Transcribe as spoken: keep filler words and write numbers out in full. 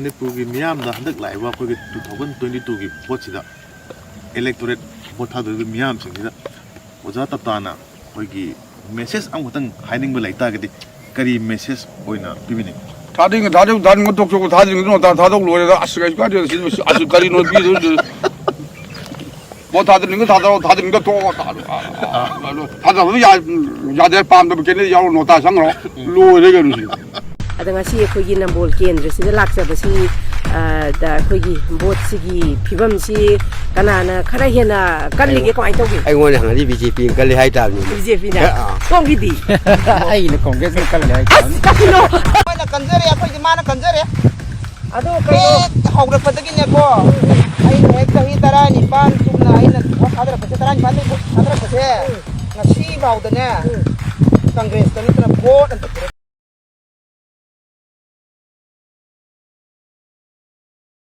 ꯃꯅꯤꯄꯨꯔꯒꯤ ꯃꯤꯌꯥꯝꯗ ꯍꯟꯗꯛ ꯂꯥꯛꯏꯕ ꯑꯩꯈꯣꯏꯒꯤ two thousand twenty twoꯒꯤ ꯚꯣꯠꯁꯤꯗ, electorate vote ꯊꯥꯗꯣꯔꯤꯕ ꯃꯤꯌꯥꯝꯁꯤꯡꯁꯤꯗ ꯑꯣꯖꯥ ꯇꯞꯇꯥꯅ ꯑꯩꯈꯣꯏꯒꯤ ꯃꯦꯁꯦꯖ ꯑꯃꯈꯛꯇꯪ ꯍꯥꯏꯅꯤꯡꯕ ꯂꯩꯇꯥꯔꯒꯗꯤ ꯀꯔꯤ ꯃꯦꯁꯦꯖ ꯑꯣꯏꯅ ꯄꯤꯕꯤꯅꯤꯡꯉꯤ? ꯊꯥꯗꯤꯡꯒ ꯊꯥꯗꯤꯡ ꯊꯥꯗꯤꯡꯒ ꯇꯣꯛꯆꯣꯛꯄ ꯊꯥꯗꯤꯡꯒ ꯅꯣꯇꯥ ꯊꯥꯗꯣꯛ ꯂꯣꯏꯔꯦꯗ꯫ ꯑꯁ, ꯀꯩꯁꯨ ꯀꯥꯏꯗꯦ꯫ ꯁꯤ, ꯁꯤ, ꯑꯁ, ꯀꯔꯤꯅꯣ ꯄꯤꯗꯣꯏꯁꯦ? ꯕꯣꯠ ꯊꯥꯗꯅꯤꯡꯒ ꯊꯥꯗꯔꯣ, ꯊꯥꯗꯅꯤꯡꯒ ꯇꯣꯛꯑꯣ꯫ ꯊꯥꯗꯕ ꯌꯥ-, ꯌꯥꯗꯦ, ꯄꯥꯝꯗꯕ ꯀꯦꯟꯗꯤꯗꯦꯠ ꯌꯥꯎꯔꯣ, ꯅꯣꯇꯥ ꯆꯪꯈ꯭ꯔꯣ꯫ ꯂꯣꯏꯔꯦ ꯀꯩꯅꯣ ꯁꯤ꯫ ꯑꯗ ꯉꯁꯤ ꯑꯩꯈꯣꯏꯒꯤ ꯅꯝꯕꯣꯜ ꯀꯦꯟꯗ꯭ꯔꯁꯤꯗ ꯂꯥꯛꯆꯕꯁꯤ, ꯑ, ꯗ ꯑꯩꯈꯣꯏꯒꯤ ꯚꯣꯠꯁꯤꯒꯤ ꯐꯤꯕꯝꯁꯤ ꯀꯅꯥꯅ ꯈꯔ ꯍꯦꯟꯅ ꯀꯜꯂꯤꯒꯦ, ꯀꯃꯥꯏꯅ ꯇꯧꯒꯦ? ꯑꯩꯉꯣꯟꯗ ꯍꯪꯉꯗꯤ ꯕꯤ ꯖꯦ ꯄꯤꯅ ꯀꯜꯂꯤ ꯍꯥꯏꯇꯥꯕꯅꯤ꯫ ꯕꯤ ꯖꯦ ꯄꯤꯅ? ꯑꯦ, ꯑꯥ꯫ ꯁꯣꯝꯒꯤꯗꯤ? ꯑꯩꯅ ꯀꯣꯡꯒ꯭ꯔꯦꯁꯅ ꯀꯜꯂꯦ ꯍꯥꯏꯇꯥꯕꯅꯤ꯫ ꯑꯁ, ꯀꯔꯤꯅꯣ? ꯃꯥꯅ ꯀꯟꯖꯔꯦ, ꯑꯩꯈꯣꯏꯗꯤ ꯃꯥꯅ ꯀꯟꯖꯔꯦ꯫ ꯑꯗꯨ ꯀꯩꯅꯣ? ꯍꯦꯛ ꯍꯧꯔꯛꯄꯗꯒꯤꯅꯦꯀꯣ, ꯑꯩꯅ ꯍꯦꯛ ꯆꯍꯤ ꯇꯔꯥꯅꯤꯄꯥꯟ ꯆꯨꯝꯅ ꯑꯩꯅ ꯚꯣꯠ ꯊꯥꯗꯔꯛꯄꯁꯦ, ꯇꯔꯥꯅꯤꯄꯥꯟꯗꯒꯤ ꯚꯣꯠ ꯊꯥꯗꯔꯛꯄꯁꯦ, ꯉꯁꯤ ꯐꯥꯎꯗꯅꯦ, ꯀꯪꯒ꯭ꯔꯦꯁꯇ ꯅꯠꯇꯅ ꯚꯣꯠ ꯑꯝꯇ